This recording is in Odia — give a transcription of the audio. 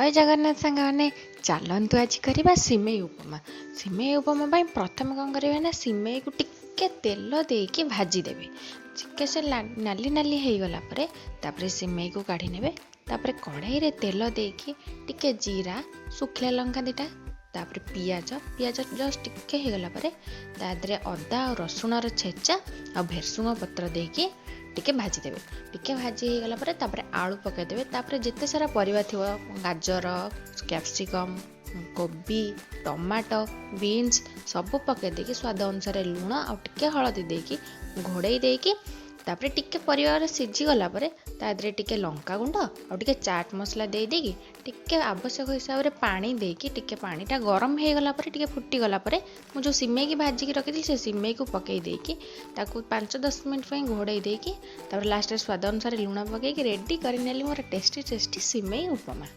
ଜୟ ଜଗନ୍ନାଥ ସାଙ୍ଗମାନେ, ଚାଲନ୍ତୁ ଆଜି କରିବା ସିମେଇ ଉପମା। ସିମେଇ ଉପମା ପାଇଁ ପ୍ରଥମେ କ'ଣ କରିବେ ନା, ସିମେଇକୁ ଟିକେ ତେଲ ଦେଇକି ଭାଜିଦେବେ। ଟିକେ ସେ ନାଲି ନାଲି ହେଇଗଲା ପରେ ତାପରେ ସିମେଇକୁ କାଢ଼ି ନେବେ। ତାପରେ କଢ଼େଇରେ ତେଲ ଦେଇକି ଟିକେ ଜିରା, ଶୁଖିଲା ଲଙ୍କା 2ଟା, ତାପରେ ପିଆଜ। ପିଆଜ ଜଷ୍ଟ ଟିକେ ହେଇଗଲା ପରେ ତା ଦେହରେ ଅଦା ଆଉ ରସୁଣର ଛେଚା ଆଉ ଭେରସୁଙ୍ଗ ପତ୍ର ଦେଇକି ଟିକେ ଭାଜିଦେବେ। ଟିକେ ଭାଜି ହେଇଗଲା ପରେ ତାପରେ ଆଳୁ ପକାଇଦେବେ। ତାପରେ ଯେତେ ସାରା ପରିବା ଥିବ, ଗାଜର, କ୍ୟାପ୍ସିକମ୍, କୋବି, ଟମାଟୋ, ବିନ୍ସ ସବୁ ପକାଇ ଦେଇକି ସ୍ୱାଦ ଅନୁସାରେ ଲୁଣ ଆଉ ଟିକେ ହଳଦୀ ଦେଇକି ଘୋଡ଼େଇ ଦେଇକି, ତାପରେ ଟିକେ ପରିବାରେ ସିଝିଗଲା ପରେ ତା ଦେହରେ ଟିକେ ଲଙ୍କାଗୁଣ୍ଡ ଆଉ ଟିକେ ଚାଟ୍ ମସଲା ଦେଇ ଦେଇକି ଟିକେ ଆବଶ୍ୟକ ହିସାବରେ ପାଣି ଦେଇକି, ଟିକେ ପାଣିଟା ଗରମ ହେଇଗଲା ପରେ, ଟିକେ ଫୁଟିଗଲା ପରେ ମୁଁ ଯେଉଁ ସିମେଇକି ଭାଜିକି ରଖିଥିଲି ସେ ସିମେଇକୁ ପକାଇ ଦେଇକି ତାକୁ 5-10 ମିନିଟ୍ ପାଇଁ ଘୋଡ଼େଇ ଦେଇକି, ତାପରେ ଲାଷ୍ଟରେ ସ୍ୱାଦ ଅନୁସାରେ ଲୁଣ ପକାଇକି ରେଡ଼ି କରିନେଲି ମୋର ଟେଷ୍ଟି ଟେଷ୍ଟି ସିମେଇ ଉପମା।